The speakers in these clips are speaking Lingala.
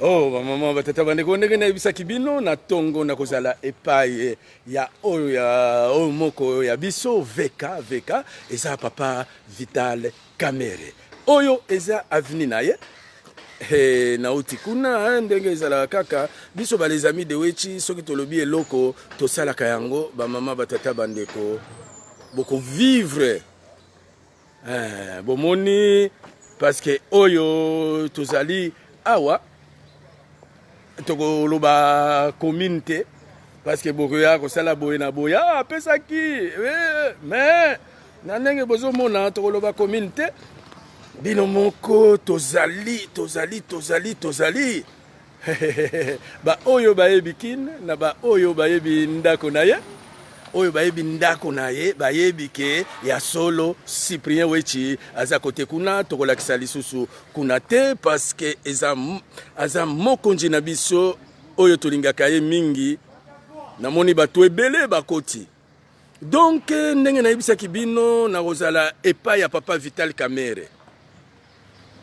Oh bamama batata bandeko, ndenge nayebisaki bino na tongo nakozala epai ya oyo ya oyo moko ya biso VK. VK eza papa Vital Kamerhe, oyo eza avenue na ye. Hey, nauti kuna ndenge ezalaka kaka biso ba les amis de Wechi, soki tolobi eloko tosalaka yango. Bamama batata bandeko, bokovivre eh, bomoni parce que oyo tozali awa tokoloba commune te parce que bokoya kosala boye na boye, ah, apesaki eh, mais na ndenge bozomona tokoloba commune te. Bino moko tozali tozali tozali tozali baoyo bayebi Kin na baoyo bayebi ndako na ye, oyo bayebi ndako na ye bayebi ke ya solo Cyprien Wechi aza kote kuna. Tokolakisa lisusu kuna te parce que eza aza mokonzi na biso oyo tolingaka ye mingi. Namoni bato ebele bakoti. Donc ndenge nayebisaki bino, nakozala epai ya papa Vital Kamerhe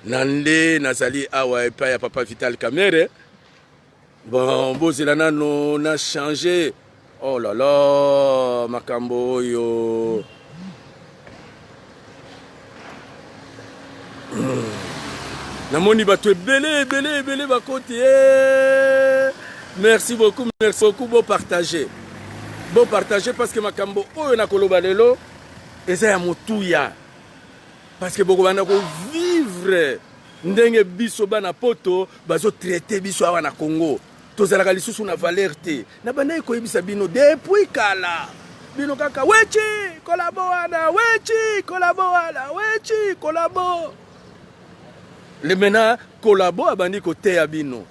na nde nazali awa epai ya papa Vital Kamerhe. Bon, bozela nano na change. Oh là là, makambo oyo namoni bato ebele ebele ebele bakoti. Eh! Merci beaucoup, merci beaucoup. Bopartage, bopartage parce que makambo oyo nakoloba lelo eza ya motuya, parce que bokobanda kovivre ndenge biso bana poto bazotraite biso awa na Congo. Tozalaka lisusu na valeur te. Nabandaki koyebisa bino depuis kala, bino kaka Wechi kolabo wana, Wechi kolabo wana, Wechi kolabo. Le maintenant kolabo abandi koteya bino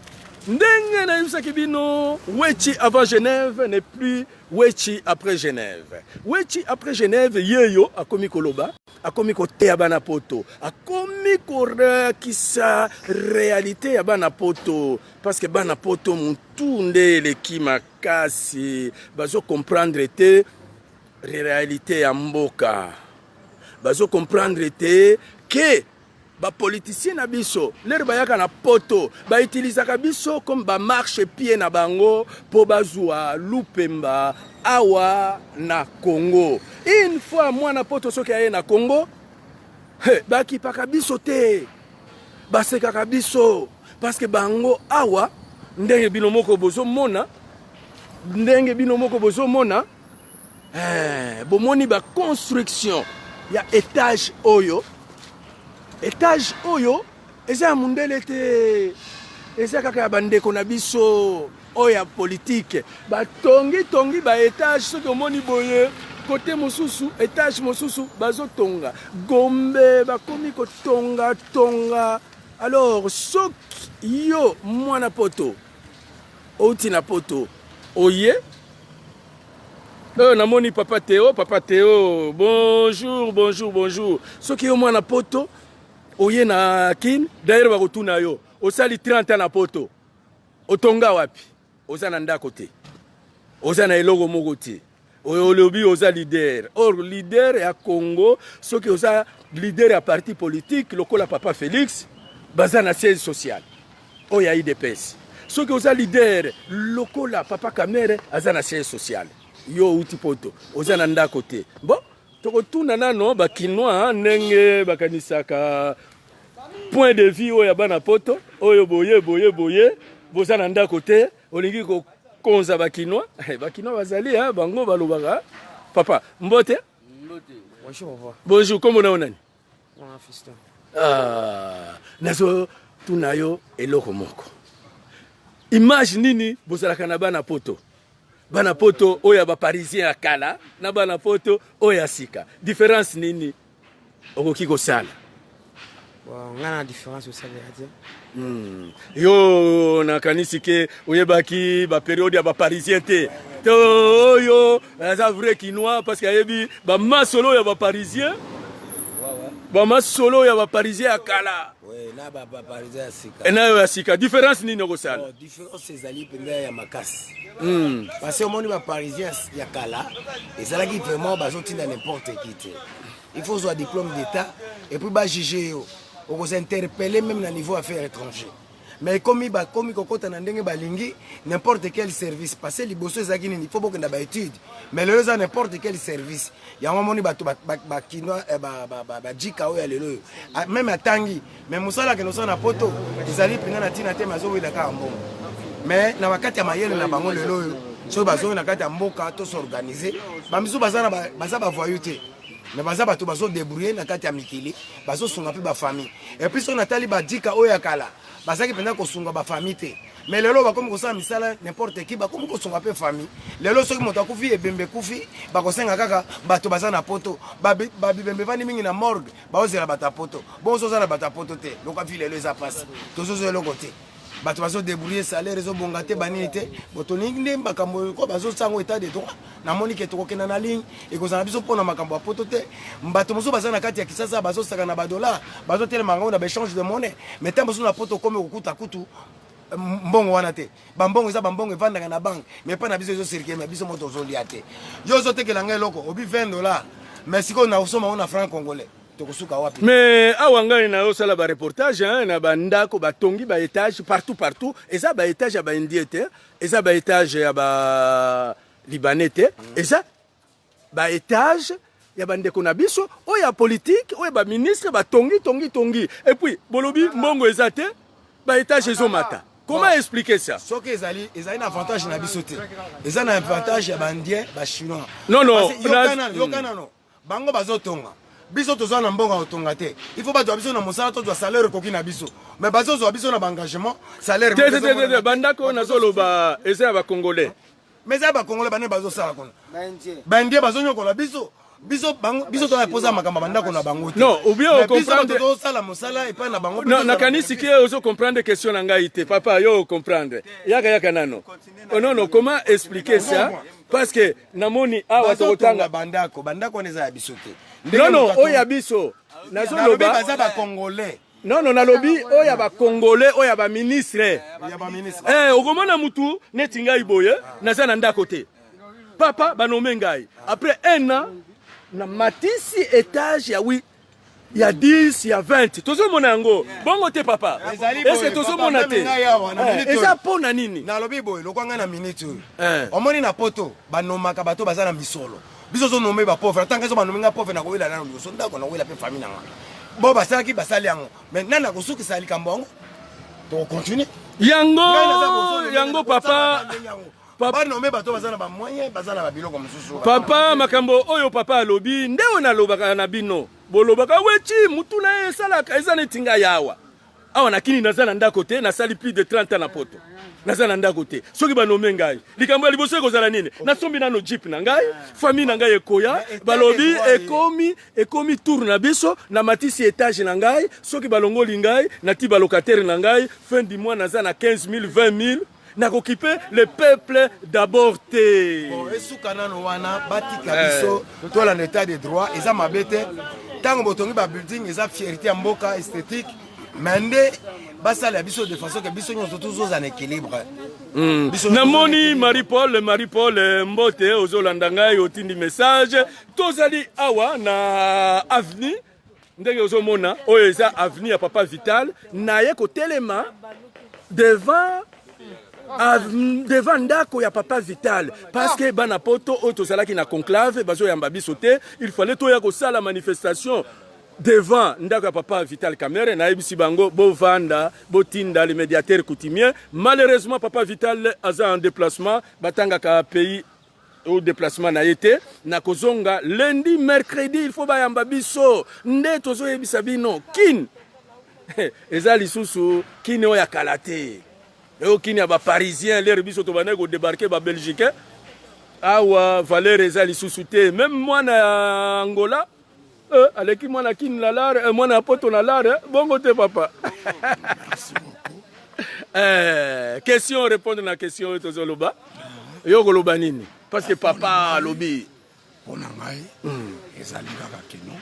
ndenge nayebisaki bino. Wechi avant Genève n'est plus Wechi après Genève. Wechi après Genève yeyo akomi koloba, akomi koteya bana poto, akomi korakisa réalité ya bana poto, parce que bana poto mutu nde eleki makasi, bazocomprendre te réalité ya mboka, bazocomprendre te ke bapoliticien na biso lere bayaka na poto bautilisaka biso comme bamarchepied na bango mpo bazwa lupemba awa na Congo. Une fois mwana poto soki aye na Congo, he, bakipaka biso te, basekaka biso parce que bango awa ndenge bino moko bozomona, ndenge bino moko bozomona eh, bomoni baconstruction ya étage oyo. Étage oyo eza ya mundele te, eza kaka ya bandeko na biso oyo ya politike. Batongi-tongi baétage, soki omoni boye kote mosusu étage mosusu bazotonga Gombe, bakomi kotonga tonga. Alors soki yo mwana poto outi na poto oye oyo, namoni papa Théo, papa Théo, bonjour, bonjour, bonjour. Soki yo mwana poto oye na Kin, d'ailleurs bakotuna yo: osali 30 ans na poto, otonga wapi? Oza na ndako te, oza na eloko moko te, oyo olobi oza leader. Or leader ya Congo, soki oza leader ya parti politique lokola papa Félix, baza na siège social oyo ya UDPS. Soki oza leader lokola papa Kamerhe, aza na siège social. Yo outi poto, oza na ndako te. Bon, tokotuna nano bakinois ndenge bakanisaka point de vue oyo ya bana poto oyo boye boye boye, boza na ndako te, olingi kokonza bakinois. Bakinois bazali bango balobaka. Papa, mbote. Bonjour, papa. Bonjour, kombo na yo nani? Mwana Fiston. Ah, nazotuna yo eloko moko. Image nini bozalaka na bana poto, bana poto oyo ya baparisien ya kala na bana poto oyo ya sika? Différence nini okoki kosala? Bon, nga na différence osalela te. Yo nakanisi ke oyebaki bapériode ya baparisien te. To oyo aza vrai kinois parce que ayebi bamasolo ya baparisien, bamasolo ya baparisien ya kala. Ouais, na ba baparisien ya sika. Na yo ya sika, différence nini okosala? Bon, différence ezali mpenza ya makasi parce que omoni, baparisien ya kala ezalaki vraiment bazotinda n'importe qui te. Il faut ozwa diplôme d'état et puis bajuge yo, okoza interpeller même na niveau affaires étranger. Mais ekomi bakomi kokota na ndenge balingi, n'importe quel service. Parce que liboso ezalaki nini? Il faut bokenda baétude. Mais lelo eza n'importe quel service. Yango omoni bato bakinois, bajika oyo ya lelo oyo, même atangi, mais mosala akende osala na poto ezali mpenza na ntina te, mais azowela kaka mbongo. Mais na bakati ya mayele na bango lelo oyo, soki bazongi na kati ya mboka, tos'organiser. Bamisusu baza baza bavoyous te, mais baza bato bazodébrouiller na kati ya mikili, bazosunga mpe bafamille. Et puis soki natali badika oyo ya kala, bazalaki mpenza kosunga bafamille te, mais lelo bakomi kosala misala n'importe qui, bakomi kosunga mpe famille. Lelo soki moto akufi, ebembe ekufi, bakosenga kaka bato baza na poto. Babibembe evandi mingi na morgue, baozela bato ya poto. Bongo so oza na bato ya poto te, loka vi lelo eza mpasi, tozozwa eloko te, bato bazodébrouiller, salaire ezobonga te, banini te. Bo tolingi nde makambo ko bazosango état de droit. Namoni ke tokokenda na ligne, ekozala biso mpona makambo ya poto te. Bato mosusu baza na kati ya Kisasa, bazosaka na badollar, bazotelema yango na baéchange de monnaie, mais ntango mosusu na poto okomi kokuta kutu mbongo wana te. Bambongo eza bambongo evandaka na banque, mais epai na biso ezocirculer, mais biso moto ozolia te. Yo ozotekela ngai eloko obi 20 $, mais sikoyo nakosomba ngo na franc congolais, tokosuka wapi? Mais awa ngai naosala bareportage, hein, na bandako batongi baétage partout partout. Eza baétage ya baindien te, eza baétage ya balibanais te, eza baétage ya bandeko na biso oyo ya politike, oyo baministre batongi tongi tongi. Et puis bolobi mbongo eza te, baétage ezomata. Comment Bon. expliquer ça? Soki ezali na avantage na biso te, eza na avantage ya baindien, bachinois. Non, Parce que yoka nano, bango bazotonga, biso tozwa na mbongo ya kotonga te. Il faut bazwa biso na mosala, tozwa salaire ekoki na biso, mais bazozwa biso na baengagement, salaire Te, te, te, te, te, bandako oyo nazoloba eza ya bacongolais. Mais eza ya bacongolais bane bazosala kuna, baindien bazonyokola biso. Biso biso toza posa makambo ya bandako na bango te. Non, ou bien Mais biso ocomprendre- bato tozosala mosala epai na bango. Non, nakanisi ke ozo comprendre question na ngai te. Papa, yo comprendre. Yaka, yaka nano. Oh, non, comment expliquer ça? Parce que namoni awa bazotonga tokotanga bandako, bandako wana eza ya biso te. Non, oyo ya biso nalobi nazoloba. Baza bacongolais. Non, nalobi oyo ya bacongolais, oyo ya baministre. Ya baministre. Eh, okomona mutu neti ngai boye, naza na ndako te. Papa, banommer ngai, après un an na matisi étage ya 8, ya 10, ya 20. Tozomona yango bongo te, papa? Ezali Eske boye, tozomona papa, te? ngai awa, na Eh, minute eza oyo. mpo na nini? Nalobi boye, lokwa ngai na minute oyo, Eh. omoni na poto banomaka bato baza na misolo. Biso ozonommer bapauvre. Ata ngai so banommer ngai pauvre, nakowela nano liboso ndako, nakowela mpe famille na nga. Bo basalaki, basali yango, mais nani akosukisa likambo yango? Tokocontinuer. Yango, yango, papa. Banommer bato baza na bamoyen, baza na babiloko mosusu. Papa, makambo oyo papa alobi nde oyo nalobaka na bino. Bolobaka weti mutu na ye esalaka eza neti ngai awa. Awa nakini, naza na ndako te. Nasali plus de 30 ans na poto, naza na ndako te. Soki banommer ngai, likambo ya liboso ekozala nini? Nasombi nano jeep na ngai, famille na ngai ekoya. Balobi ekomi tour na biso, na matisi étage na ngai. Soki balongoli ngai, nati balocataire na ngai, fin du mois naza na 15 000, 20 000. Nakokipe le peuple d'abord te. Bon, esuka nano wana, batika biso tolanda état de droit. Eza mabe te ntango botongi babuilding, eza fierté ya mboka, esthétique, mais nde basala biso de façon ke biso nyonso tozozala na équilibre. Biso nyonso Namoni toza na équilibre. Marie Paul, Marie Paul, mbote. Ozolanda ngai, otindi message. Tozali awa na avenue, ndenge ozomona oyo eza avenue ya papa Vital. Naye kotelema devant ndako ya papa Vital, parce que bana poto oyo tozalaki na conclave bazoyamba biso te. Il fallait toya kosala manifestation devant ndako ya papa Vital Kamerhe. Nayebisi bango bovanda, botinda le médiateur coutumier. Malheureusement, papa Vital aza en déplacement, batangaka pays au déplacement na ye te. Nakozonga lundi, mercredi. Il faut bayamba biso. Nde tozoyebisa bino, Kine eza lisusu Kine oyo ya kala te, oyo Kine ya baparisien. Lere biso tobandaki kodébarquer babelgicain awa, valeur eza lisusu te. Même mwana ya Angola aleki mwana Kini na lare, mwana ya poto na lare. Bongo te, papa? Question, répondre na question oyo tozoloba. Yo koloba nini? Parce que papa alobi. Mpo na ngai, ezali kaka kino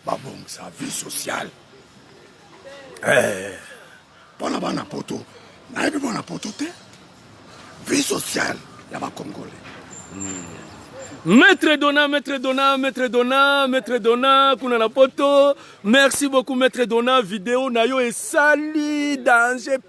babongisa vie sociale mpo na bana poto. Nayebi bana poto te, vie sociale ya bacongolais. Maître Dona, Maître Dona, Maître Dona, Maître Dona, kuna na poto. Merci beaucoup, Maître Dona. Vidéo na yo esali danger.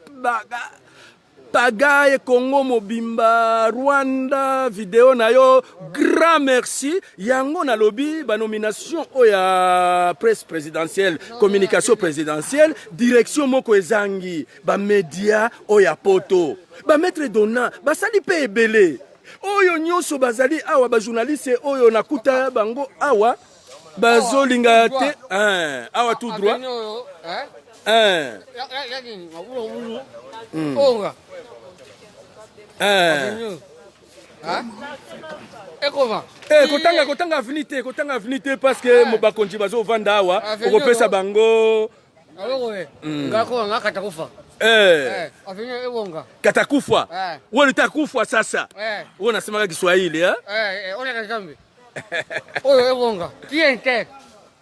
Pagaille Congo mobimba Rwanda video na yo grand merci yango nalobi ba nomination oyo ya presse présidentielle communication présidentielle direction moko ezangi ba media oyo ya poto ba maître dona basali mpe ebele oyo nyonso bazali awa ba journaliste oyo nakuta bango awa bazolinga te awa tout droit hein. Eh, kotanga kotanga aveni te kotanga aveni te parce que eh. bakonzi bazovanda awa okopesa bango eh. Katakufa wewe utakufa sasa. Wewe unasemaka Kiswahili eh? Oyo ebonga tiente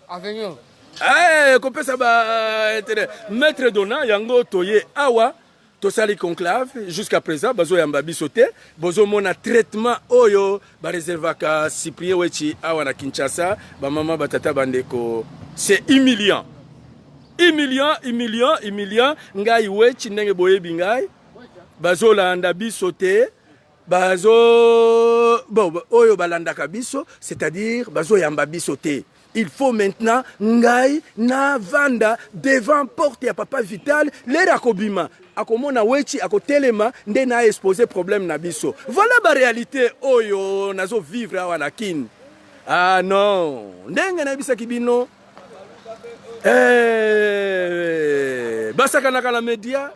avenue. Eh, kopesa ba intérêt maître dona yango toye awa tosali conclave jusqu'à présent bazoyamba biso te bozomona traitement oyo bareservaka cyprien wechi awa na kinshasa bamama batata bandeko c'est humiliant humiliant humiliant humiliant ngai wechi ndenge boyebi ngai bazolanda biso te bazo bon oyo balandaka biso c'est-à-dire bazoyamba biso te il faut maintenant ngai navanda devant porte ya papa vital lere akobima akomona wechi akotelema nde na expose problème na biso voilà baréalité oyo nazovivre awa na kini ah non ndenge nayebisaki bino eh, basakanaka na media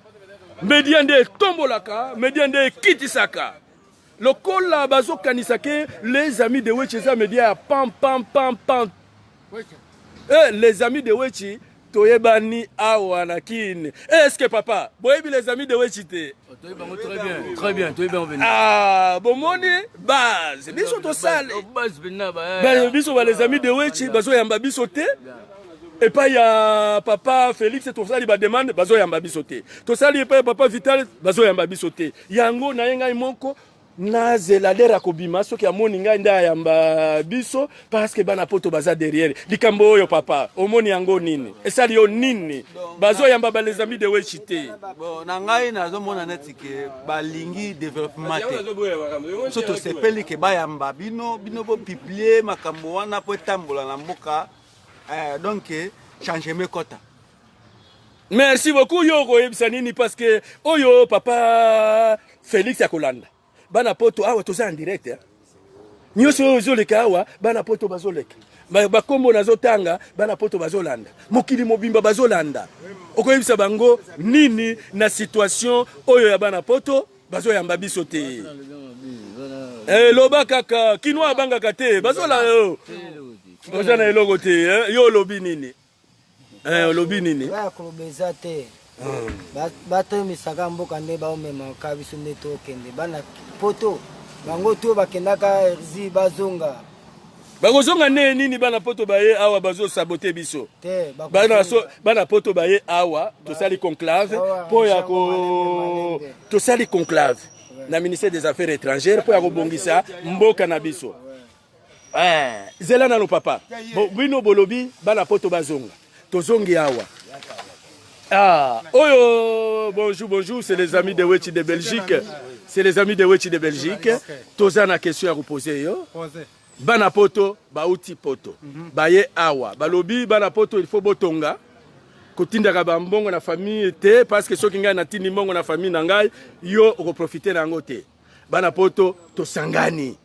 media nde etombolaka media nde ekitisaka lokola bazokanisa ke les amis de wechi eza media ya pam pam pam pam eh, les amis de wechi toyebani awa na kini eh, est ce que papa boyebi les amis de wechi te Très bien, très bien. Ah, bomoni base biso tosali biso ba les amis de wechi bazoyamba biso te epai ya papa félix tosali bademande bazoyamba biso te tosali epai ya papa vital bazoyamba biso te yango naye ngai moko nazela lere akobima soki amoni ngai nde ayamba biso parce que bana poto baza derrière likambo oyo papa omoni yango nini esali yo nini bazoyamba ba les amis de wechi te bon na ngai nazomona neti ke balingi développement te so tosepeli ke bayamba bino bino bopublie makambo wana mpo etambola na mboka eh, donc changement ekɔta merci beaucoup yo okoyebisa nini parce que oyo papa félix akolanda bana poto awa toza en direct eh? nyonso oyo ezoleka awa bana poto bazoleka bakombo nazotanga bana poto bazolanda mokili mobimba bazolanda okoyebisa bango nini na situation oyo ya bana poto bazoyamba biso te eh, loba kaka kino abangaka te bazola yo oza na eloko te eh? yo olobi nini eh, olobi nini ya koloba eza te batelemisaka mboka nde baomemaka biso nde tokende bana poto bango to bakendaka erzi bazonga bakozonga nde nini bana poto baye awa bazosabote biso bana, so, bana poto baye awa tosali conclave mpo ya ko tosali conclave na ministère des affaires étrangères mpo ya kobongisa mboka na biso eh, zela nano papa bino bolobi bana poto bazonga tozongi awa Ah, oyo, bonjour, bonjour, c'est les amis de Wechi de Belgique. C'est les amis de Wechi de Belgique. Toza na question ya koposer yo. Bana poto, bauti poto. Baye awa. Balobi bana poto, il faut botonga. Kotindaka ba mbongo na famille te parce que soki ngai natindi mbongo na famille na ngai, yo okoprofiter na yango te. Bana poto tosangani.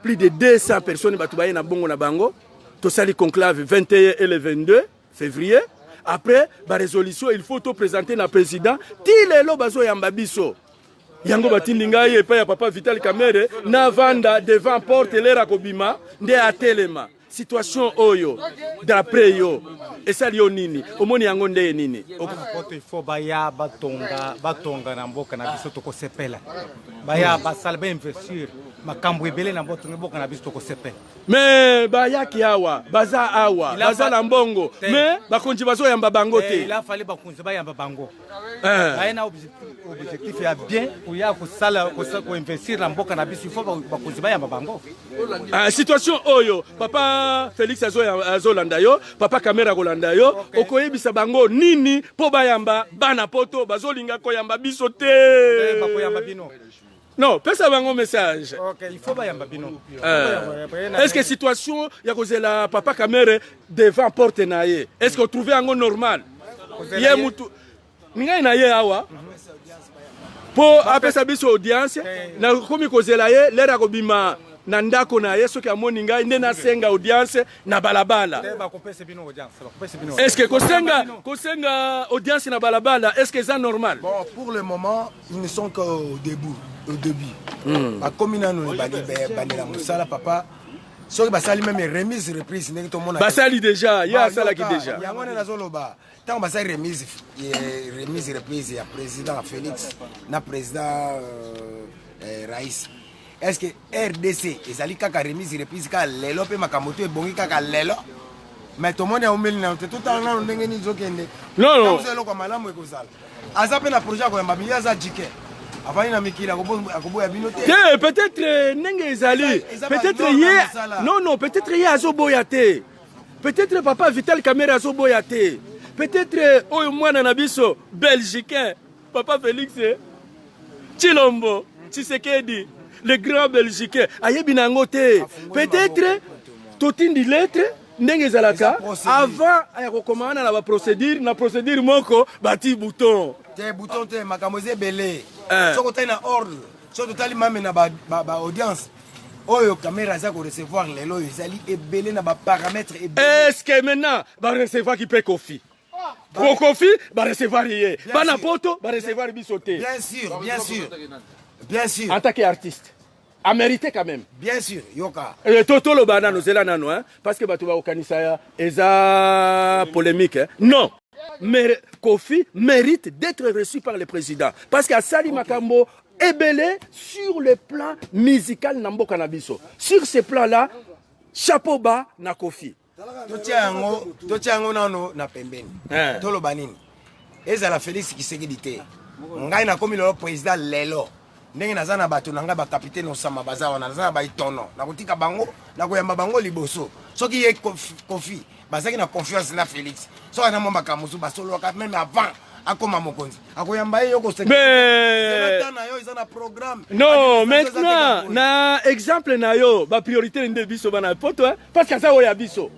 Plus de 200 personnes bato baye na bongo na bango. Tosali conclave 21 et le 22 février. Après, ba résolution, il faut tout présenter na président. Ti lelo bazo yamba biso. Yango batindi ngai epai ya papa Vital Kamerhe na vanda devant porte lera kobima nde atelema. Situation oyo d'après yo esali yo nini omoni yango nde nini poto il faut baya batonga batonga na mboka na biso tokosepela. Baya basala bainvestir makambo ebele na mboka na biso, tokosepela. Mais bayaki awa, baza awa, baza na mbongo, mais bakonzi bazoyamba bango te. Il a fallu bakonzi bayamba bango. Baye na objectif ya bien, koya kosala, koinvestir na mboka na biso, il faut bakonzi bayamba bango. Ah, situation oyo papa Félix azolanda yo, papa Kamerhe akolanda yo, okoyebisa bango nini mpo bayamba bana poto? Bazolinga koyamba biso te. Bakoyamba bino. Non, pesa bango message. Ok, il faut bayamba bino. Est ce que situation ya kozela papa Kamerhe devant porte na ye, est ce que otrouve yango normal? Ye mutu ngai na ye awa mpo apesa biso audience, nakomi kozela ye lere akobima na ndako na ye. Soki amoni ngai nde nasenga audience na balabala. Bakopesa bino audience, bakopesa bino. Est ce que kosenga audience na balabala, est ce que eza normal? Bon, pour le moment, ils ne sont qu'au début, au début. Bakomi nanu bandela mosala, papa. Soki basali même remise reprise ndenge tomona Basali déjà, ye asalaki déjà. Yango wana nazoloba, ntango basali remise reprise ya président Félix na président Raïs, est ce que RDC ezali kaka remise reprise kaka lelo mpe makambo to ebongi kaka lelo? Mais tomoni aumeli nano te, totala nano ndenge nini ezokende. Non, non. Ntango eloko ya malamu ekozala, aza mpe na projet ya koyamba bino. Aza jike, avandi na mikili, akoboya bino te. Te, peut-être ndenge ezali, peut-être ye, non, non, peut-être ye azoboya te, peut-être papa Vital Kamerhe azoboya te, peut-être oyo mwana na biso belgicain, papa Félix Tshilombo Tshisekedi, le grand belgicain, ayebi na yango te. Peut-être totindi lettre ndenge ezalaka avant ya kokoma wana na baprocédure, na procédure moko bati bouton. Te, bouton te, makambo eza ebele. Soki otali na ordre, soki totali mame na baaudience oyo Kamerhe aza korecevoir lelo oyo, ezali ebele na baparamètre ebele. Est ce que maintenant barecevoirki mpe Kofi? Po Kofi barecevoir ye, bana poto barecevoir biso te. Bien sûr, bien sûr, bien sûr. En tant qu'artiste amérité quand même. Bien sûr, yoka. To toloba nano, zela nano, hein, parce que bato bakokanisa ya eza polémique, hein. Non, mais Kofi mérite d'être reçu par le président parce que asali makambo ebele sur le plan musical na mboka na biso. Sur ce plan là, chapeau bas na Kofi. Totia yango nano na pembeni. Toloba nini? Ezala Félix Tshisekedi te, ngai nakomi lelo président lelo, ndenge naza na bato na ngai, bacapitaine Osama baza wana, naza na baitono, nakotika bango, nakoyamba bango liboso. Soki ye Kofi bazalaki na confiance na Félix, soki ana mwa makambo mosusu basololaka même avant akoma mokonzi, akoyamba ye. Yo Mais na yo eza na programme. Non, maintenant na exemple na yo, bapriorité nde biso bana poto, hein? Parce que aza oyo ya biso,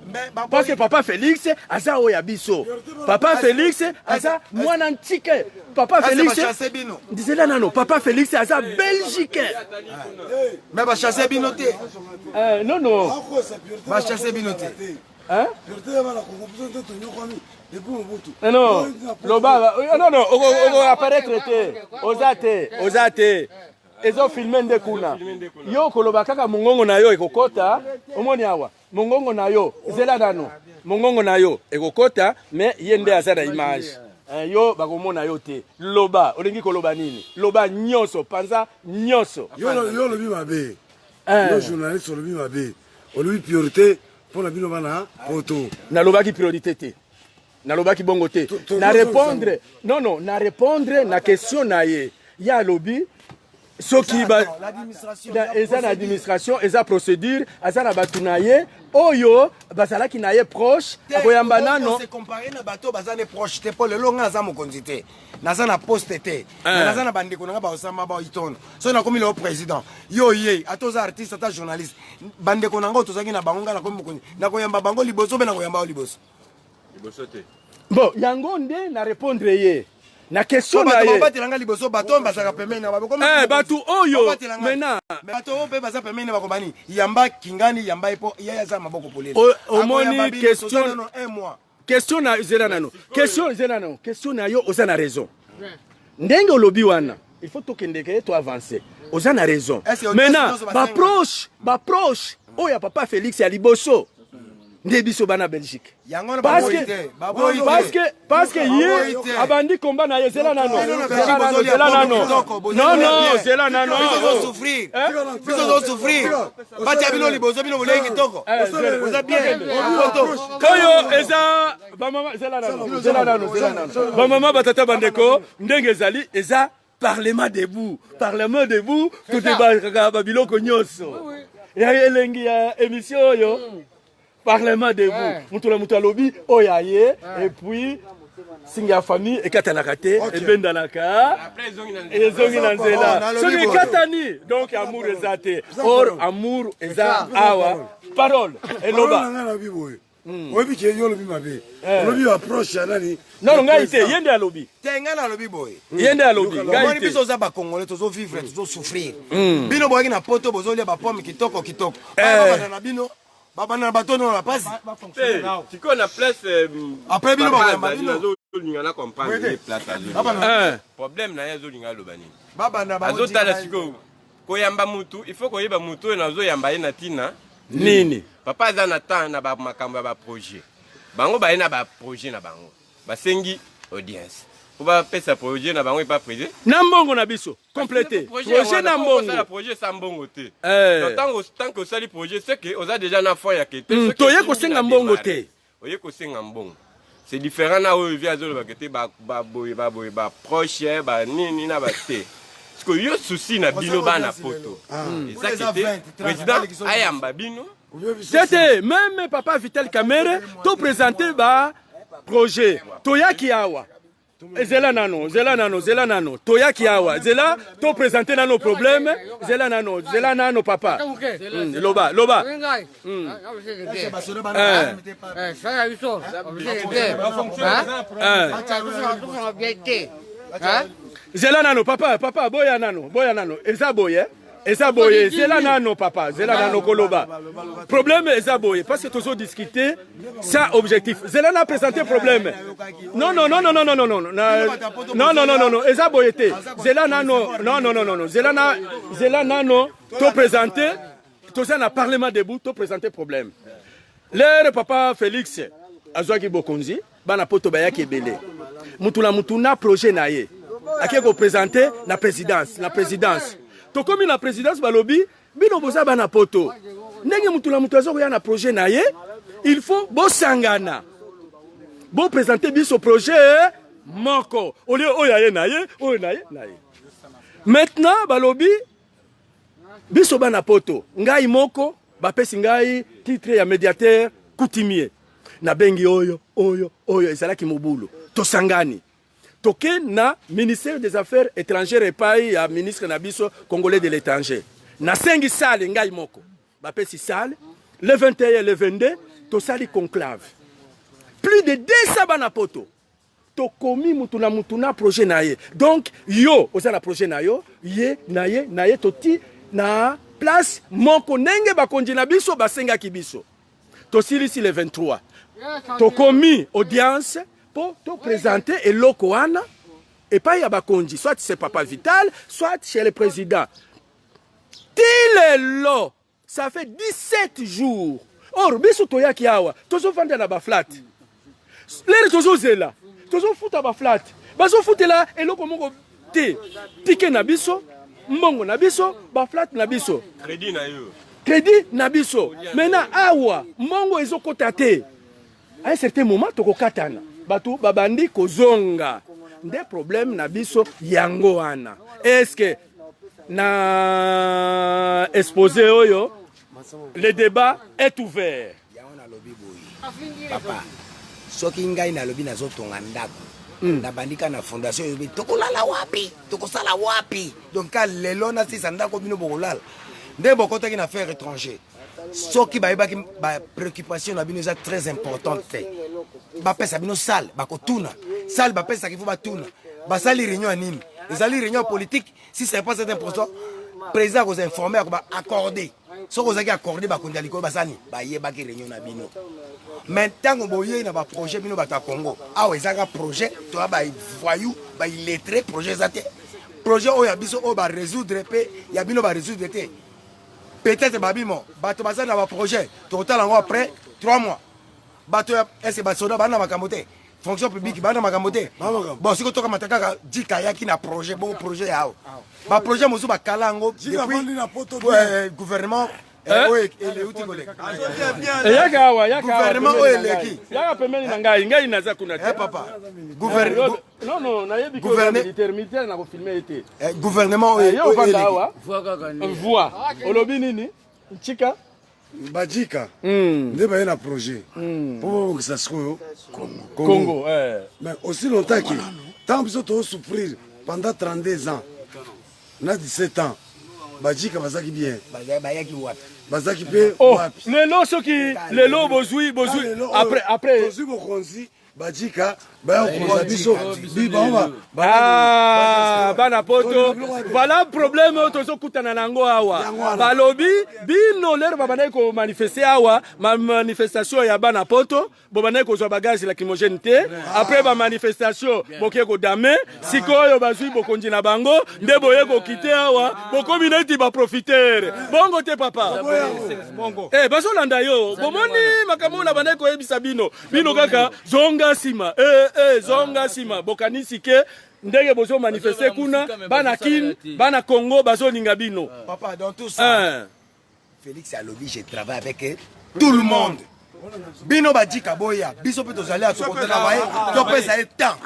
parce que papa Félix aza oyo ya biso, papa Félix aza mwana ntike, papa Félix Bachasse bino. Nzela nano, papa Félix aza belgicain. Mais bachasse bino te. Non, non. Bachasse bino te. Hein? Non, loba, non, non, oko apparaître te, oza te, oza te, ezofilme nde kuna. Yo koloba kaka, mongongo na yo ekokota. Omoni awa mongongo na yo, zela nano, mongongo na yo ekokota, mais ye nde aza na image. Yo bakomona yo te. Loba, olingi koloba nini? Loba nyonso, panza nyonso. Yo olobi mabe. Yo journaliste olobi mabe, olobi priorité mpona bino bana poto. Nalobaki priorité te, nalobaki bongo te. Na répondre, non, non, na répondre na question na ye. Ye alobi soki eza na administration, eza procédure, aza na bato na ye oyo bazalaki na ye proche, akoyamba nano. Compare na bato baza ne proche te, mpo lelo nga naza mokonzi te, naza na poste te, naza na bandeko na nga baosama baitono. Soki nakomi lelo président, yo ye ata oza artiste, ata journaliste, bandeko na ngo tozalaki na bango, nga nakomi mokonzi, nakoyamba bango liboso mpe nakoyamba yo liboso. Bon, yango nde na répondre ye na question na ye. Batelanga liboso bato oyo bazalaka pembeni na Bato oyo maintenant Bato oyo mpe baza pembeni na bakobani yamba kingani, yamba ye mpo ye aza maboko polele. Omoni question Un mois. Question na, zela nano, question, zela nano, question na yo, oza na raison ndenge olobi wana. Il faut tokendeke, to avancer. Oza na raison. Maintenant, baproche oyo ya papa Félix ya liboso. Nde biso bana Belgique. Yango wana Parce baboyi que te, baboyi te. parce que ye Baboyi te. abandi combat na ye zela nano. Bino na Zela Belgique nano, bozolia zela pondu nano. kitoko, bozolia Non non, bien. zela nano. Biso tozosouffrir. Biso tozosouffrir. Batia bino liboso bino bolei kitoko. Boza bien. Poto. Oyo eza bamama zela nano, zela nano, zela nano. Bamama batata bandeko ndenge ezali eza parlement debout, parlement debout todebakaka babiloko nyonso. Ya elengi ya émission oyo parlement debout. Mutu na mutu alobi oyo aye et puis singa ya famille ekatanaka te ebendanaka ezongi na Oh, nzela nalobi soki boye. ekatani donc amour eza te or amour eza awa parole Parole na eloba ngai nalobi boye oyebi ke yo olobi mabe olobi approche ya nani non ngai te ye nde alobi Te ngai nalobi boye. ye nde alobi ngai Omoni te biso oza bakongole tozovivre tozosouffrir bino boyaki na poto bozolia bapomme kitoko kitoko babanda na bino babanda na bato nono na pasi Te, sikoyo na place Après bino papa bakoyamba azali, bino. nazolinga na comprendre ye place azolinga. Eh. Problème na ye azolinga aloba nini babanda bango azotala tika- sikoyo koyamba mutu il faut koyeba mutu oyo nazoyamba ye na ntina nini papa aza na temps na bamakambo ya baprojet bango baye na baprojet na bango basengi audience po bapesa projet na bango epa président na mbongo na biso complete projet na osala mbongo projet sa mbongo te Eh. Donc, tango tant que osali projet c'est que oza déjà na fond ya kete Mm, Soki toye osimbi kosenga na mbongo démarrer, te. oye kosenga mbongo c'est différent na oyo vi azolobaka te baboye baboye baproche banini na bate parce que yo souci na bino bana poto eza Eza kete 20, 30, président ayamba bino te te même papa Vital Kamerhe to présenter ba projet toyaki awa zela nano zela nano zela nano toyaki awa zela to présenter nano problème zela nano zela nano papa loba loba Ngai. Basolo Eh. bana te pa- Eh, sala biso. Objet te. Eh. Hein? Bien te. Hein? zela nano papa papa boya nano boya nano eza boye eza boye zela nano papa zela nano koloba problème eza boye parce que tozodiscute ça objectif zela na présente problème non non non non non non non non na- non non non non non eza boye te zela nano non non non non non zela na zela nano to présente toza na parlement debout to présente problème lere papa Félix azwaki bokonzi bana poto bayaki ebele mutu na mutu na projet na ye ake kopresente na présidence na présidence tokomi na présidence balobi bino boza bana poto ndenge mutu na mutu aza koya na projet na ye il faut bosangana bopresente biso projet moko olie oyo aye na ye oyo na ye na ye maintenant balobi biso bana poto ngai moko bapesi ngai titre ya médiateur coutumier nabengi oyo oyo oyo ezalaki mobulu tosangani toke na ministère des affaires étrangères epai ya ministre na biso congolais de l'étranger nasengi sale ngai moko bapesi sale le 21 le 22 tosali conclave plus de 200 bana poto tokomi mutu na mutu na projet na ye donc yo oza na projet na yo ye na ye na ye toti na place moko ndenge bakonzi na biso basengaki biso tosilisi le 23 tokomi audience mpo topresente eloko wana epai ya bakonzi soit c'est papa Vital soit chez le président ti lelo ça fait 17 jours or biso toyaki awa tozovanda na baflat lere tozozela tozofuta baflat bazofutela eloko moko te tike na biso mbongo na biso baflat na biso crédit na yo crédit na biso maintenant awa mbongo ezokota te à un certain moment tokokatana bato babandi kozonga nde problème na biso yango wana est-ce na exposé oyo le débat est ouvert yango nalobi boye papa soki ngai nalobi nazotonga ndako nabandi kaka na fondation oyobi tokolala wapi tokosala wapi donc ka lelo nasisa ndako bino bokolala nde bokotaki na affaire étranger soki bayebaki bapréoccupation na bino eza très importante te bapesa bino sale bakotuna sale bapesaki fo batuna basali réunion ya nini ezali réunion politique si c'est pas important président akoza informé akoba accordé soki ozalaki accordé bakonzi ya likolo basani bayebaki réunion na bino mais ntango boyei na baprojet bino bato ya congo awa ezaka projet toya bavoyou baillettré projet eza te projet oyo ya biso oyo barésoudre mpe ya bino barésoudre te peut-être babimo bato baza na baprojet tokotala yango après 3 mois. Bato ya est-ce basoda bana makambo te? Fonction publique bana makambo te? Bon, sikoyo tokamata kaka Jika ayaki na projet, bongo projet ya awa. Ba projet mosusu bakala yango depuis gouvernement oyo euti koleka. Eyaka awa, yaka awa. Gouvernement oyo eleki. Yaka pembeni na ngai, ngai naza kuna te. Papa. Non, non, nayebi ke oza militaire, militaire na kofilme ye te. Gouvernement oyo Yo ovanda eleki. awa. Voix. Olobi nini? Nchika? Bajika nde baye na projet mpo babongisa sikoyo Congo, eh. Mais aussi longtemps ke ntango biso tozosouffrir pendant 32 ans na 17 ans, bajika bazalaki bien? Bayaki wapi? Bazalaki mpe Oh, wapi? lelo soki lelo bozwi bozwi après après tozwi bokonzi, bajika baya kokonza biso, bango. Ah, bana poto, voilà problème oyo tozokutana na yango awa. Balobi bino lero babandaki komanifeste awa, manifestation ya bana poto, bobandaki kozwa bagaz lacrymogène te. Après bamanifestation, boke kodame. Sikoyo bazwi bokonzi na bango nde boye kokite awa, bokomi neti baprofiteur. Bongo te, papa. Eh, bazolanda yo. Bomoni makambo oyo na bandaki koyebisa bino? Bino kaka zonga nsima, eh, eh, zonga nsima. Bokanisi ke ndenge bozomanifeste kuna, bana Kin, bana Congo bazolinga bino. Papa, dans tout ça, Félix alobi: je travaille avec tout le monde. Bino bajika boya, biso mpe tozali ya tokotravaille, topesa ye temps.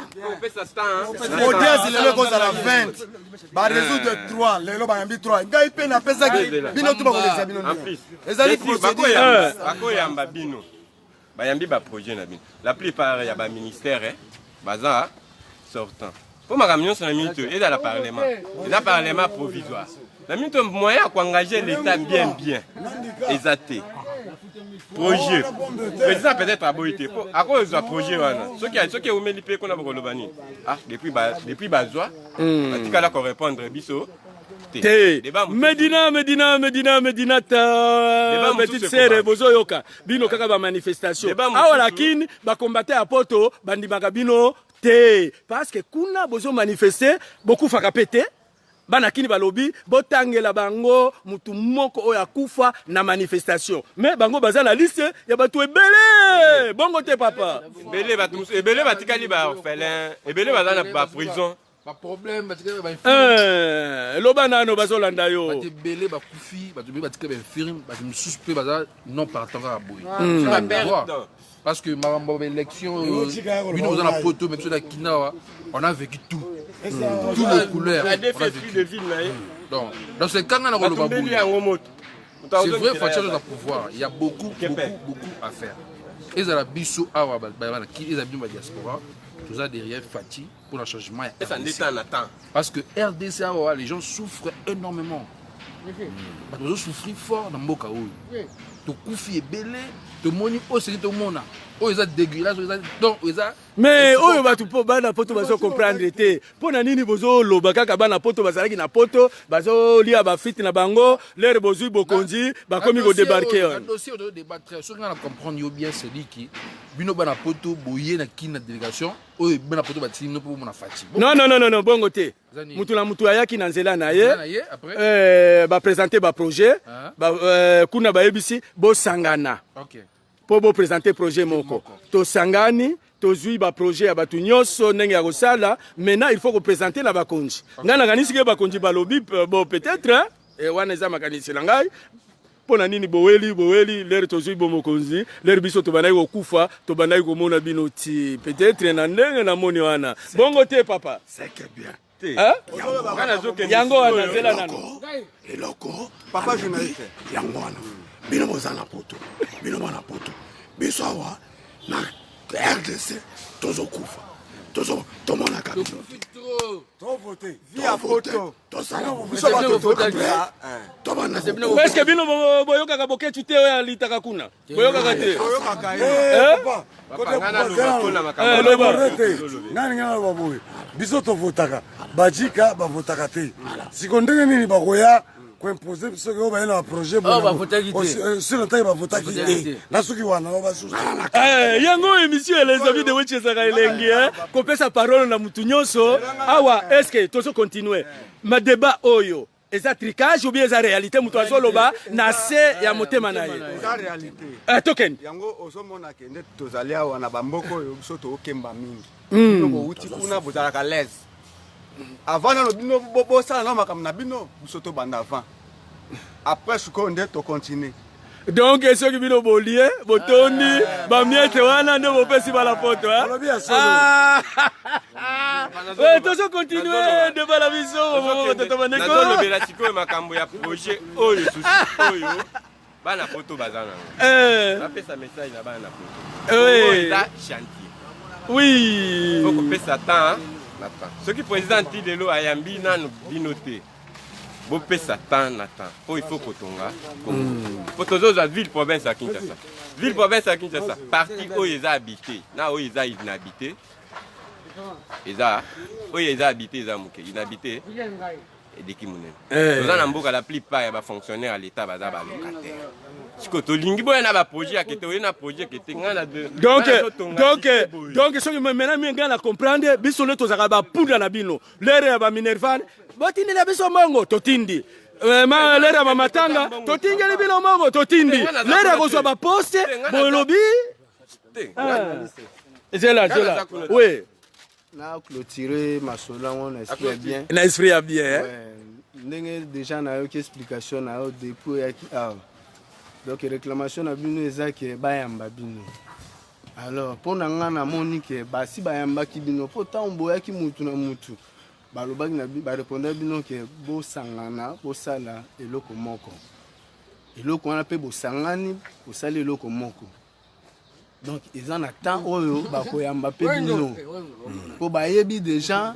Audience lelo ekozala 20, barésoudre 3. Lelo bayambi 3, ngai mpe napesaki bino tu, bakolekisa bino ndenge ezali procédure. Bakoyamba bino, bayambi baprojet na bino. La plupart ya baministère baza sortant, mpo makambo nyonso na minute oyo ezala parlement, eza parlement provisoire. Na minute oyo, moyen ya koengage l'état bien bien eza te. Projet, président peut-être aboyi te, mpo akozwa projet wana. Soki eumeli mpe kuna, bokoloba nini? Ah, depuis bazwa, batikala korépondre biso te. Medina, Medina, Medina, Medina, ta petite sere, bozoyoka bino kaka bamanifestation awa na Kini. Bakombate ya poto bandimaka bino te, parce que kuna bozomanifeste, bokufaka mpe te. Bana Kini balobi botangela bango mutu moko oyo akufa na manifestation, mais bango baza na liste ya bato ebele. Bongo te, papa? Ebele, bato mosusu ebele batikali baorphelin, ebele baza na baprison. Baproblème batikali. Loba nano, bazolanda yo. Bato ebele bakufi, bato ebele batikali bainfirme, bato mosusu mpe baza non partant kaka boye, parce que makambo ya baélection, bino boza na poto, mais biso na Kinawa, on a vécu tout, toutes les couleurs on a vécu. Donc dans ce cas nga na koloba boye: c'est vrai, Fatshi aza pouvoir, il y a beaucoup, beaucoup, beaucoup à faire. Ezala biso awa bana, ezala bino badiaspora, toza derrière Fatshi pour le changement ya RDC. Parce que RDC awa, les gens souffrent énormément. Bato bazosouffrir fort na mboka oyo. Tokufi ebele, tomoni oyo soki tomona oyo eza dégueulasse, oyo eza, donc eza Mais oyo bato mpo bana poto bazocomprendre te, mpo na nini bozoloba kaka bana poto bazalaki na poto, bazolia bafite na bango? Lere bozwi bokonzi, bakomi kodébarquer wana. Dossier oyo débattre, soki nga na comprendre yo bien, c'est dit ki bino bana poto boye na Kini na délégation oyo bana poto batindi bino mpo bomona Fatshi. Non, non, non, non, bongo te. Mutu na mutu ayaki na nzela na ye, baprésente baprojet kuna, bayebisi bosangana mpo boprésente projet moko. Tosangani, tozwi baprojet ya bato nyonso ndenge ya kosala. Maintenant il faut koprésente na bakonzi. Ngai nakanisi ke bakonzi balobi bon, peut-être wana eza makanisi na ngai. Mpo na nini boweli boweli? Lere tozwi bo mokonzi, lere biso tobandaki kokufa, tobandaki komona bino ti. Peut-être na ndenge namoni wana, bongo te, papa? Yango wana nzela nano. Eloko papa journaliste. Yango wana bino boza na poto, bino bana poto, biso awa na RDC tozokufa, tomonaka bino. Tosala. Est-ce bino boyokaka Boketu te oyo alitaka kuna? Boyokaka te? Nani ngai naloba boye: biso tovotaka, bajika bavotaka te. Siko ndenge nini bakoya koimpose biso oyo baye na baprojet sur ntangi bavotaki te? Na soki wana basusu. Yango émission ya Les Amis de Wechi ezalaka elengi, kopesa parole na mutu nyonso awa. Est-ce tozo continue madébat oyo? Eza tricage ou bien eza réalité moto azoloba na se ya motema na ye. Eza réalité. Eh, tokende. Yango ozomona ke nde tozali awa na bamboka oyo biso tokemba mingi. Bino bowuti kuna bozalaka l'aise. Avant nano bino bosala nano makambo na bino, biso tobanda avant. Après sikoyo nde tocontinue. Donc soki bino bolie botondi bamiete wana nde bopesi bala poto. Tozo continue débat na biso tata bandeko. Nazolobela sikoyo makambo ya projet oyo susi oyo bana poto baza nango. Napesa message na bana poto. Eza chantier. Oui. Faut kopesa temps na temps. Soki président ti lelo ayambi nanu bino te, bopesa temps na temps po il faut kotonga Congo. Po tozozwa ville province ya Kinshasa. Ville province ya Kinshasa, partie oyo eza habité na oyo eza inhabité, eza oyo eza habité eza moke, inhabité eleki monene. Toza na mboka la plupart ya bafonctionnaire ya l'état baza balocataire. Sikoyo tolingi boya na baprojet ya kete, oye na projet kete ngai na Donc donc donc soki maintenant mi ngai na comprendre, biso nde tozalaka bapunda na bino. Lere ya baminerval botindela biso mbongo, totindi. Ma lere ya bamatanga totindeli bino mbongo, totindi. Lere ya kozwa baposte bolobi zela zela. Oui. Na clôturer masolo yango na esprit ya bien. Na esprit ya bien. Ndenge déjà nayoki explication na yo depuis oyaki awa. Donc réclamation na bino eza ke bayamba bino. Alors mpo na nga namoni ke basi bayambaki bino mpo ntango boyaki mutu na mutu balobaki na barepondaki bino ke bosangana bosala eloko moko. Eloko wana mpe bosangani bosali eloko moko. Donc eza na temps oyo bakoyamba mpe bino mpo bayebi déjà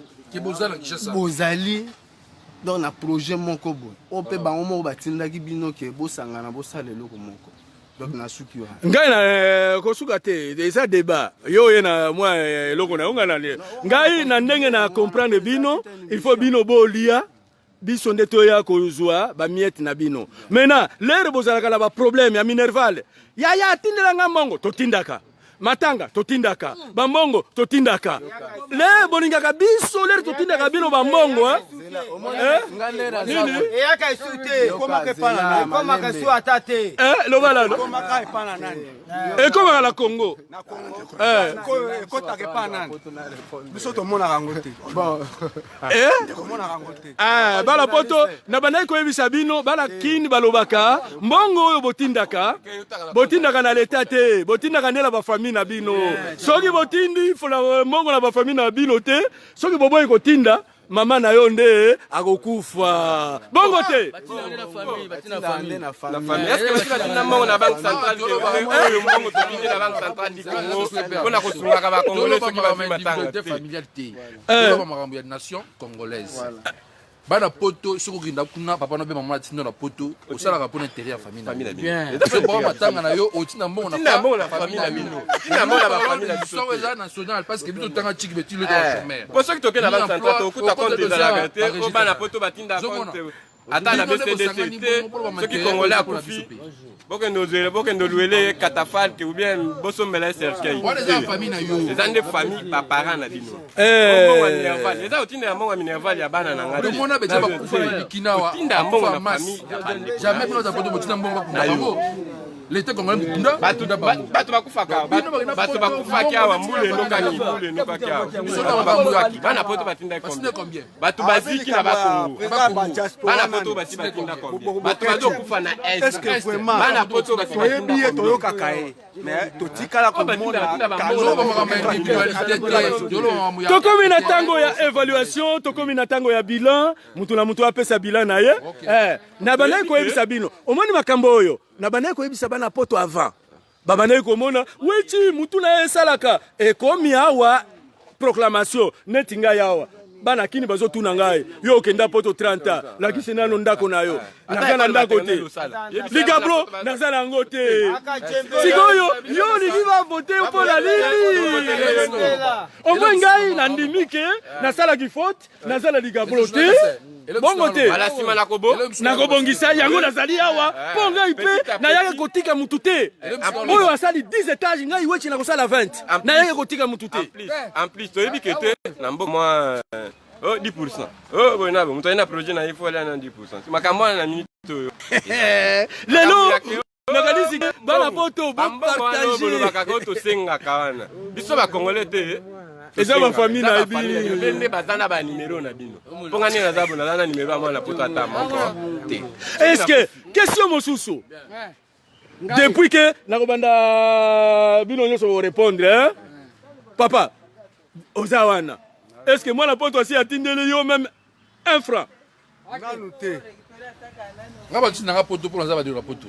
bozali donc na projet moko boye oyo mpe bango moko batindaki bino ke bosangana bosala eloko moko. Donc nasuki wana. Ngai na kosuka te, eza débat. Yo oye na mwa eloko na yo, ngai na ngai na ndenge na comprendre bino, il faut bino bolia biso nde toya kozwa ba miette na bino. Maintenant lere bozalaka na ba problème ya minerval, yaya atindela nga mbongo, totindaka matanga, totindaka bambongo, totindaka le bolingaka biso lere totindaka bino bambongo. Nini eyaka esu te, ekomaka esu ata te. Loba lalo, ekomaka na Congo, ekotaka epa nani? Biso tomonaka yango te. Bala poto na bandaki koyebisa bino, bala kini balobaka mbongo oyo botindaka, botindaka na leta te, botindaka nde na bafamille na bino. Soki botindi mbongo na bafamille na bino te, soki boboyi kotinda, mama na yo nde akokufa. Bongo te. Batinda mbongo na banque centrale oyo, mbongo totindi na banque centrale du Congo mpona kosungaka bakongolais soki bazwi matanga te. Toloba makambo ya nation congolaise. Bana poto, soki okenda kuna, papa na be mama atinda na poto, osalaka mpona intérêt ya famille na bino. Soki matanga na yo, otinda mbongo na famille na bino. Soko eza national parce que biso totanga chiki beti loto ya chômeur. Po soki tokenda banque centrale, tokuta compte ezalaka te o bana poto batinda compte ata na BCDC te. Soki congolais akufi, bokende ozwele, bokende oluele catafalque ou bien bosombela ye cercueil, eza nde famille, baparent na bino. Mbongo ya minerval eza otinda ya mbongo ya minerval ya bana na ngai. Omona betia bakufa na bikina otinda mbongo na famille. Jamais bino poto botinda mbongo bakunda bango. L'état congolais mukunda bato bakufaka, bato bakufaki awa, mbula enokaki, mbula enokaki awa, bato bakufaki. Bana poto batinda combien? Bato baziki na bakongo, bana poto basi batinda combien? Bato bazokufa na est, bana poto basi toyebi ye, toyokaka ye, mais totikala komona. Tokomi na ntango ya évaluation, tokomi na ntango ya bilan. Mutu na mutu apesa bilan na ye. Na bandaki koyebisa bino, omoni makambo oyo na bandaki koyebisa bana poto avant, babandaki komona weti mutu na ye esalaka. Ekomi awa proclamation neti ngai awa, bana kini bazotuna ngai: yo okenda poto 30 ans, lakisi nano ndako na yo. Naza na ndako te, ligablo naza na yango te. Sikoyo yo olingi bavote mpo na nini? Omoi ngai nandimi ke nasalaki faute, naza na ligablo te, bongo te nakobongisa yango. Nazali awa mpo ngai mpe nayaki kotika mutu te. Oyo asali 10 étage, ngai weci nakosala 20. Nayaki kotika mutu te. En plus toyebi ke te na mboka mwa. Oh, 10 pourcent. Oh, boye na boye. Moto aye na projet na ye fo alia na 10 pourcent. Makambo wana na minute oyo. Lelo nakanisi bana poto bopartagebolobaka ko tosengaka wana biso bacongolais te. Eza bafamille na bino nde baza na banimero na bino mpo nga nde naza bo naza na nimero ya mwana poto ata moko te. Est ce que question mosusu depuis que nakobanda bino nyonso korépondre, hein? Papa oza wana, est ce que mwana poto asi atindeli yo même un franc? Nanu te. Nga batuti nanga poto mpo naza badelo na poto,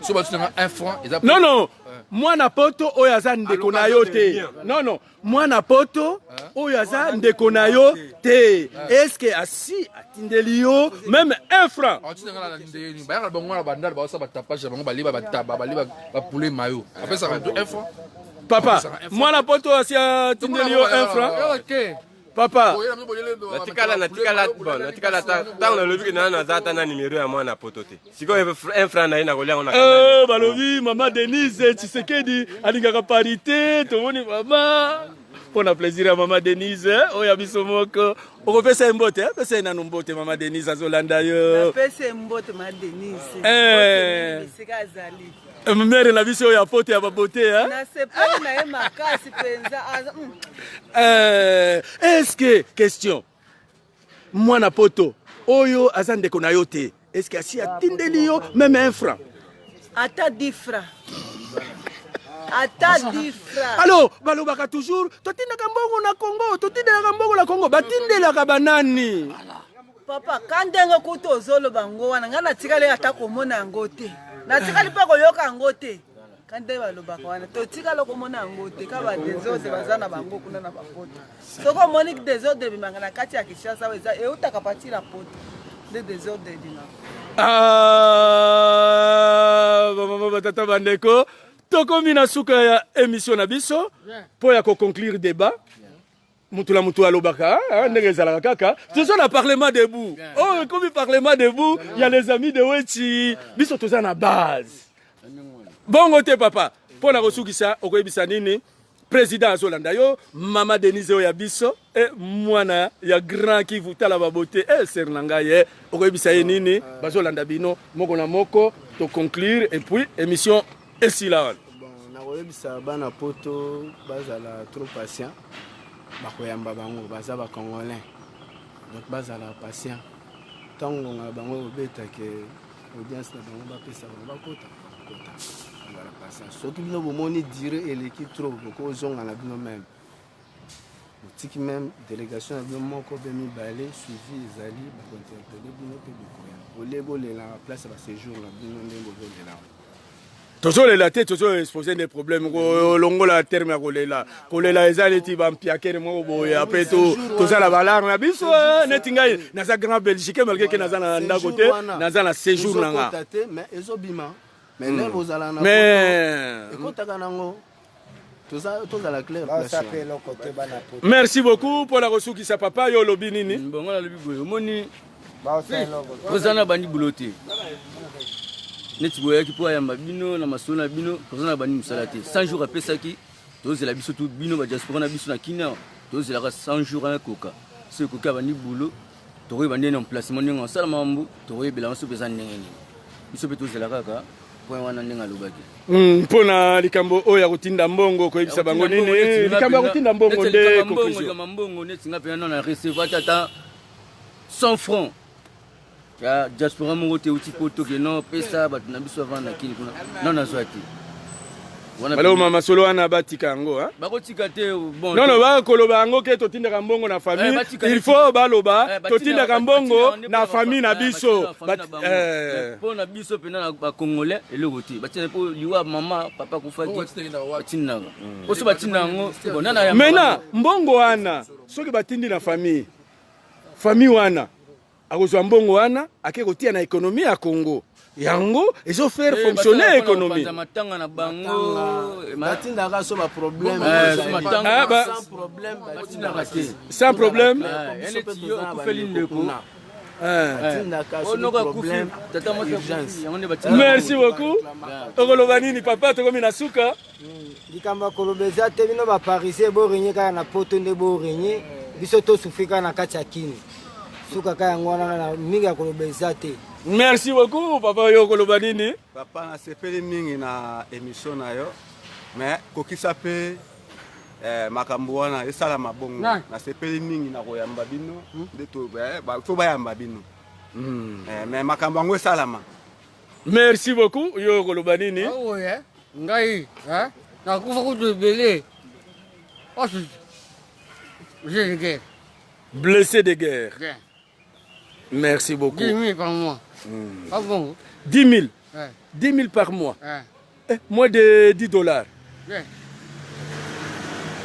so batuti nanga un franc eza Non, non, mwana poto oyo aza ndeko na yo te. Non, non, mwana poto oyo aza ndeko na yo te, est ce que asi atindeli yo même un franc? Atinda nga na ndenge bayaka bango na bandala, baosala batapage na bango, balie bataba, balie bapoulet mayo, apesaka to un franc. Papa, mwana poto asi atindeli yo un franc, papa? Natikala, natikala, bon, natikala ata ntango nalobi ke naa naza ata na nimero ya mwana poto te. Sikoyo un franc na ye nakolia yango na Balobi mama Denise Tshisekedi alingaka parité. Tomoni mama mpo na plaisir ya mama Denise oyo ya biso moko, okopesa ye mbote, pesa ye nanu mbote. Mama Denise azolanda yo. Napesi ye mbote, ma Denise, esika azali. Mère na biso oyo ya poto ya babote. Nasepeli na ye makasi mpenza. Est ce que question, mwana poto oyo aza ndeko na yo te, est ce que asi atindeli yo même un franc? Ata 10 francs, ata 10 francs. Alors balobaka toujours totindaka mbongo na Congo, totindelaka mbongo na Congo, batindelaka banani? Papa, ka ndenge kutu ozoloba yango wana, ngai natikali ata komona yango te, natikali mpe koyoka yango te. Ka ndenge balobaka wana, totikali komona yango te. Ka badésordre baza na bango kuna na bapoto, soki omoni désordre ebimaka na kati ya Kinshasa awa, eza eutaka partir ya poto nde désordre ebimaka. Ah, bamama, batata, bandeko, tokomi na suka ya émission na biso. Mpo ya koconclure débat, mutu na mutu alobaka ndenge ezalaka kaka. Toza na parlement debout oyo ekomi parlement debout ya les amis de Wechi. Biso toza na base bongo te. Papa, mpo na kosukisa, okoyebisa nini président azolanda yo, mama Denise oyo ya biso e mwana ya Grand Kivu, tala babote e sœur na ngai ye, okoyebisa ye nini? Bazolanda bino moko na moko, toconclure et puis émission esila wana. Bon, nakoyebisa bana poto bazala trop patient, bakoyamba bango, baza bacongolais, donc bazala patient. Ntango ngonga na bango ekobeta ke audience na bango bapesa bango, bakota, bakota, bazala patient. Soki bino bomoni durée eleki trop, bokozonga na bino même, botiki même délégation na bino moko be mibale, suivi ezali, bakointerpeller bino mpe bokoya olie bolela place ya baséjour na bino ndenge bozolela. Tozolela te, tozo expose nde problème. Kolongola terme ya kolela, kolela eza neti bampiakere moko boye. Après tozala balarme na biso, neti ngai naza grand Belgique malgré ke naza na ndako te, naza na séjour na nga. Te, mais ezobima, mais nde bozala na Mais ekotaka nango, tozala clair. Merci beaucoup. Mpona kosukisa, papa, yo olobi nini? Bongo nalobi boye, omoni président na bandi bulo te, neti boyaki mpo ayamba bino na masolo na bino. Président na bandi mosala te, 100 jours apesaki, tozela biso tu bino badiaspora na biso na Kina, tozelaka 100 jours akoka. So ekoki, abandi bulo, tokoyeba ndenge na emplacement, ndenge asala mambo, tokoyebela yango. So mpe eza ndenge nini, biso mpe tozela kaka point wana ndenge alobaki. Mpona likambo oyo ya kotinda mbongo, koyebisa bango nini? Likambo ya kotinda mbongo nde conclusion. Likambo mbongo, neti nga mpenza na recevoir ata 100 francs ya diaspora moko te euti poto ke non, pesa bato na biso avant na Kini kuna, non, nazwa te. Baloma masolo wana, batika yango. Bakotika te. Bon, non, non, bakoloba yango ke totindaka mbongo na famille, il faut baloba totindaka mbongo na famille na biso. Mpo na biso mpena na bacongolais, eloko te batinda mpo liwa mama, papa akufaki, batindaka po so batinda yango. Maintenant mbongo wana soki batindi na famille, famille wana akozwa mbongo wana, ake kotia na économie ya Congo, yango ezofaire fonctionner économie. Matanga na bango. Batindaka so baproblème. Sans problème. Okufeli ndeko. Merci beaucoup. Okoloba nini, papa? Tokomi na suka. Likambo ya koloba eza te. Bino baparisien borégner kaka na poto nde borégner. Biso to souffrir kaka na kati ya Kin. Suka kaka yango wana na mingi ya koloba eza te. Merci beaucoup papa yo koloba nini? Papa nasepeli mingi na emission na yo mais kokisa pe eh, makambo wana esalama bongo. Nasepeli mingi na koyamba bino hmm? nde to eh, ba, bayamba bino hmm. eh, mais makambo yango esalama. Merci beaucoup yo koloba nini? Awo ah, eh, ngai eh, nakufa kutu ebele osi blessé de guerre. Blessé de guerre. Yeah. Merci beaucoup. 10 000 par mois. Mm. Ah bon 10 000 ouais. 10 000 par mois. Ouais. Eh, moins de 10 dollars. Ouais.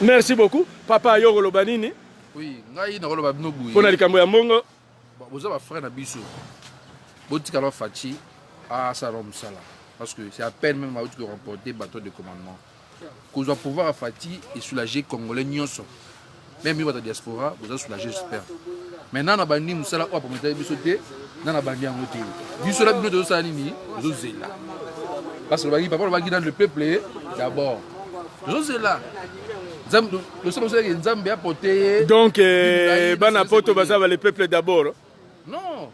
Merci beaucoup. Papa yo koloba nini? Oui, ngai nakoloba bino boye. Pona likambo ya mbongo. Boza ba frère na biso. Botika ba Fatshi asala mosala parce que c'est à peine même auti ko remporter bateau de commandement. Kozwa pouvoir ya Fatshi e soulager congolais nyonso. Même bino bato ya diaspora boza soulager j'espère. Mais nana bandi mosala oyo aprometaki biso te, nana bandi yango te. Biso na bino tozosala nini? Tozozela. Parce que lobaki papa lobaki nanu le peuple d'abord. Tozozela. Nzambe losala osalaki Nzambe apote ye. Donc euh, bana poto baza ba le peuple d'abord. Non.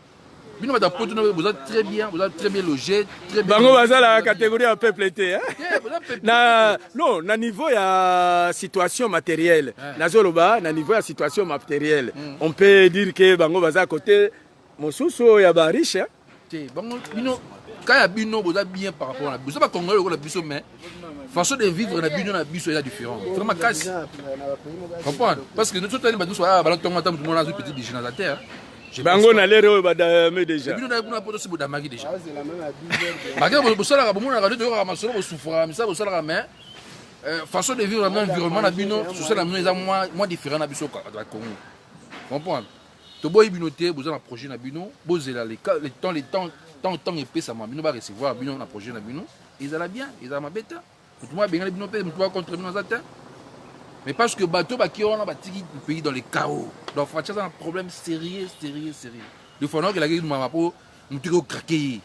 Bino bato ya poto no boza très bien, boza très bien logé, très bien. Bango baza la catégorie ya peuple te. Hein? Na non, na niveau ya situation matérielle. Eh. Nazoloba na niveau ya situation matérielle. Mm. On peut dire que bango baza côté mosusu ya ba riche. Hein? Te bango bino ka ya bino boza bien par rapport na biso ba congolais lokola biso mais façon de vivre na bino na biso eza différent vraiment makasi comprendre parce que nous totali bato nyonso bala tongo ata moto mona azwi petit déjeuner aza te bango na lere oyo badame déjà bino na kuna poto si bodamaki déjà malgré bosalaka bomonaka nde toyokaka masolo bosufraka misala bosalaka mais euh, façon de vivre na environnement na bino social na bino eza moins différent na biso bato ya congo comprendre Toboyi bino te, boza na projet na bino, bozela le temps, le temps, temps, temps epesama bino ba recevoir bino na projet na bino, ezala bien, ezala mabe te. Mutu moko abengani bino pe, mutu moko contre bino aza te. Mais parce que bato baki wana batiki le pays dans le chaos. Donc Fatshi aza na problème sérieux, sérieux, sérieux. Le fois naokelaki mama po mutu eko craquer ye.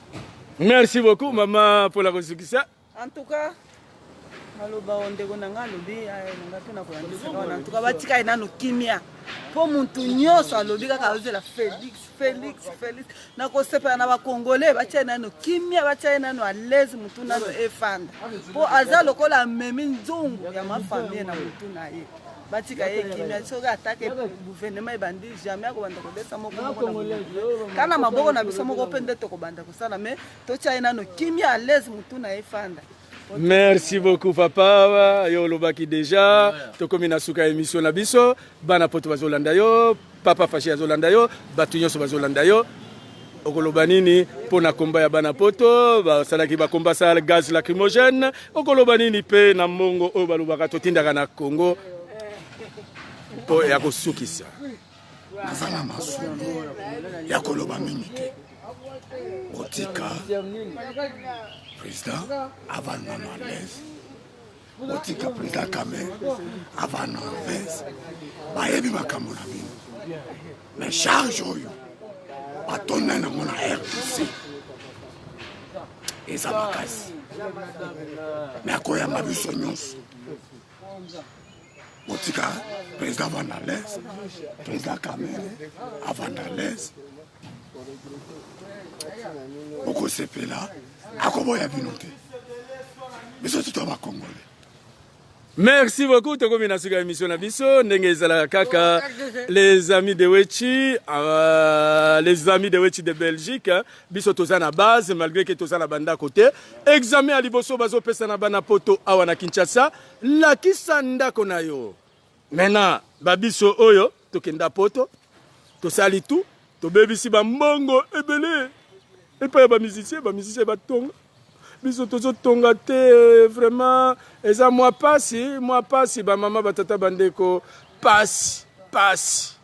Merci beaucoup maman pour la kosukisa. En tout cas, maloba oyo ndeko na ngai alobi eh, na ngai mpe nakolandisaka wana en tout cas batika ye nano kimia mpo motu nyonso alobi kaka azozela félix félix félix nakosepela na bacongolais batia ye nano kimia batia ye nano alaise motu nano efanda mpo aza lokola amemi nzungu ya mafamie na motu na ye batika ye kimia soki atake gouvernement ebandi jamais akobanda kobesa moko moko na maboko na biso moko mpe nde tokobanda kosala mais Totia ye nano kimia à l'aise mutu na ye fanda. Merci beaucoup papa yo olobaki deja tokomi na suka ya émission na biso bana poto bazolanda yo papa fashi azolanda yo bato nyonso bazolanda yo okoloba nini mpo na komba ya bana poto basalaki bakomba sala gaz lacrymogène okoloba nini mpe na mbongo oyo balobaka totindaka na congo mpo ya kosukisa naza na masumu ya koloba mingi te botika président avanda na l'aise botika président kame avanda na l'aise bayebi makambo na bino mais charge oyo batonda nango na rdc eza makasi me akoyamba biso nyonso botika président avanda à l'aise président kamere avanda à l'aise okosepela akoboya bino te biso tuta bacongolais Merci beaucoup tokomi na suka ya émission na biso ndenge ezalaka kaka les amis de Wechi euh, les amis de Wechi de Belgique biso toza na base malgré que toza na bandako te examen ya liboso bazopesa na bana poto awa na Kinshasa Lakisa ndako na yo. Maintenant ba biso oyo tokenda poto tosali tout tobebisi ba mbongo ebele epai ya ba musicien ba musicien batonga biso tozotonga te vraiment eza mwa pasi mwa pasi bamama batata bandeko pasi pasi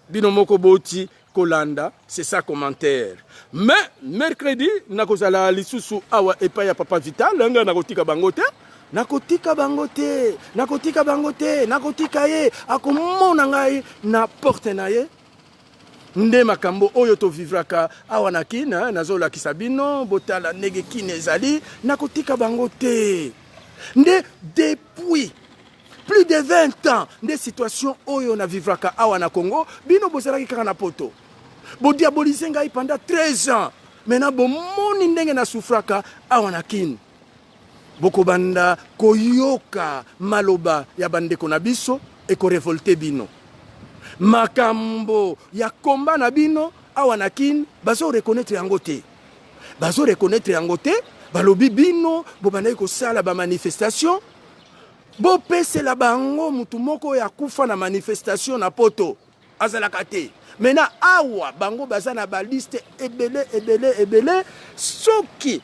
bino moko boti kolanda c'est ça commentaire mais mercredi nakozala lisusu awa epai ya papa vital ngai nakotika bango te nakotika bango te nakotika bango te nakotika ye akomona ngai na porte na ye nde makambo oyo tovivraka awa na kina nazolakisa bino botala ndenge kina ezali nakotika bango te nde depuis Plus de 20 ans nde situation oyo na vivraka awa na Congo, bino bozalaki kaka na poto. Bo diaboliser ngai pendant 13 ans. Maintenant bomoni ndenge na souffraka awa na Kin. Bokobanda koyoka maloba ya bandeko na biso ekorevolte bino. Makambo ya combat na bino awa na Kin bazo reconnaitre yango te. Bazo reconnaitre yango te, balobi bino bobandaki kosala ba manifestation bopesela bango mutu moko oyo akufa na manifestation na poto azalaka te. Maintenant awa bango baza na ba liste ebele ebele ebele soki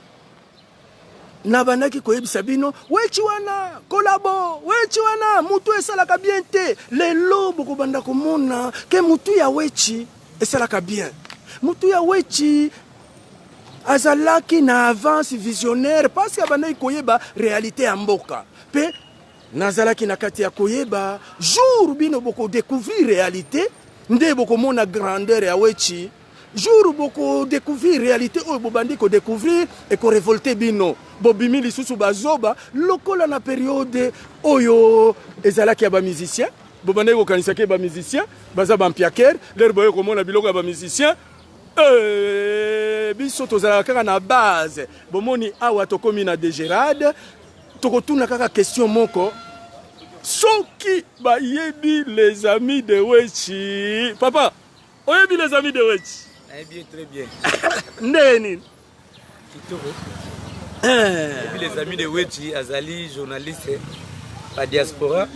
nabandaki koyebisa bino wechi wana kolabo wechi wana mutu esalaka bien te lelo bokobanda komona ke mutu ya wechi esalaka bien mutu ya wechi azalaki na avance visionnaire parce que abandaki koyeba realite ya mboka pe nazalaki na kati ya koyeba jour bino bokodecouvrir realite nde bokomona grandeur ya wechi Jour boko decouvrir realite oyo bobandi ko decouvrir eko revolter bino. Bobimi lisusu bazoba lokola na periode oyo ezalaki ya ba musiciens. Bobandaki kokanisa ke ba musiciens baza ba mpiaker, lere boye komona biloko ya ba musiciens eh, biso tozalaka kaka na base. Bomoni awa tokomi na degerade, tokotuna kaka question moko soki bayebi les amis de Wetchi papa Oyebi les amis de Wetch? Nayebi ye très bien. Ndenge nini? Kitoko. Eh. Ebi les amis de Wetch azali journaliste ba diaspora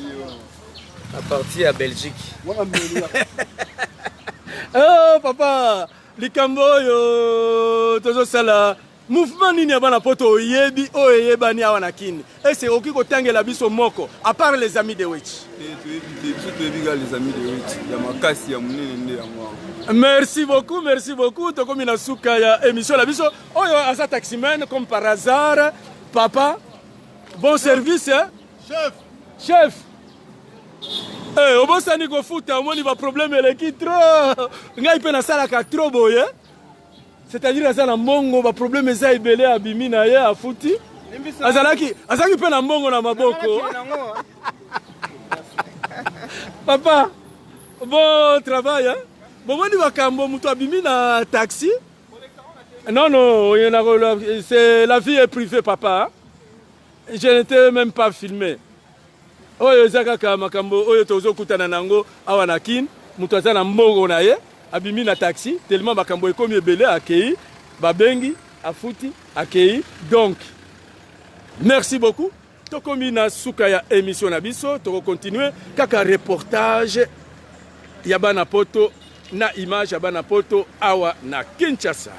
à partir ya Belgique. oh papa, likambo oyo tozosala Mouvement nini ya bana poto oyebi oyo eyebani awa na Kin? Est-ce okoki kotangela biso moko à part les amis de Wetchi? Te toyebi te, biso toyebi kaka les amis de Wetchi ya makasi ya monene nde yango wana. Merci beaucoup, merci beaucoup. Tokomi na suka ya émission na biso. Oyo aza taximan comme par hasard. Papa, bon service hein? Chef. Chef. Eh, obosani kofuta, omoni ba problème eleki trop. Ngai pe nasalaka trop boye. C'est-à-dire aza na mbongo ba problème eza ebele abimi na ye afuti azalaki azalaki mpe na mbongo na maboko papa bon travail hein? bomoni makambo moto abimi na taxi non non c'est la vie est privée papa je n'étais même pas filmé Oyo eza kaka makambo oyo tozo kutana na yango awa na kin, mutu aza na mbongo na ye abimi na taxi tellement makambo ekomi ebele akeyi babengi afuti akeyi donc merci beaucoup tokomi na suka ya emission na biso toko continuer kaka reportage ya bana poto na image ya bana poto awa na Kinshasa.